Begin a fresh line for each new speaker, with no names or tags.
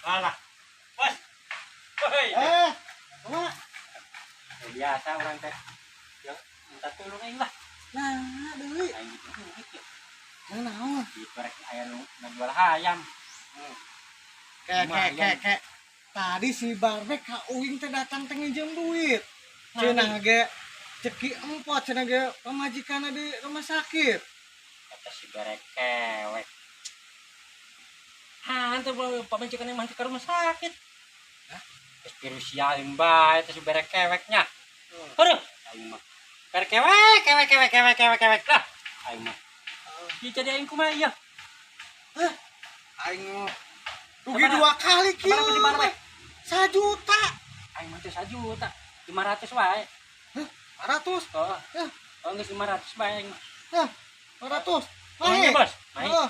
Alah. Bos. Hoi.
Eh, kumaha?
Ya, biasa urang teh. Ya, minta tolong aing lah.
Nah, deui.
Aing gitu duit ya.
Nah, naon?
Di korek aya nu ngajual hayam.
Kayak kayak
Lumayan.
Kayak kayak tadi si Barbek ka uing teh datang teh nginjem duit.
Nah,
Cenah ge cek Ki Empot cenah ge pamajikanna di rumah sakit.
Kata si berek kewek. Ah, ente pamajikan yang ke rumah sakit.
Hah?
Terus virus sialin bae teh si berek keweknya. Aduh, aing mah. Berek kewek, kewek, kewek, kewek, kewek, kewek lah. Aing mah. Ieu jadi aing kumaha ieu?
Hah? Aing mah rugi
Sabaraha?
dua kali kieu.
Sabaraha si Barbek?
1 juta.
Aing mah teh 1 juta. 500 wae.
Hah? 500.
Oh,
Hah?
oh geus 500 bae aing mah.
Hah? 500.
Main,
Main.
Bos. Main.
Oh.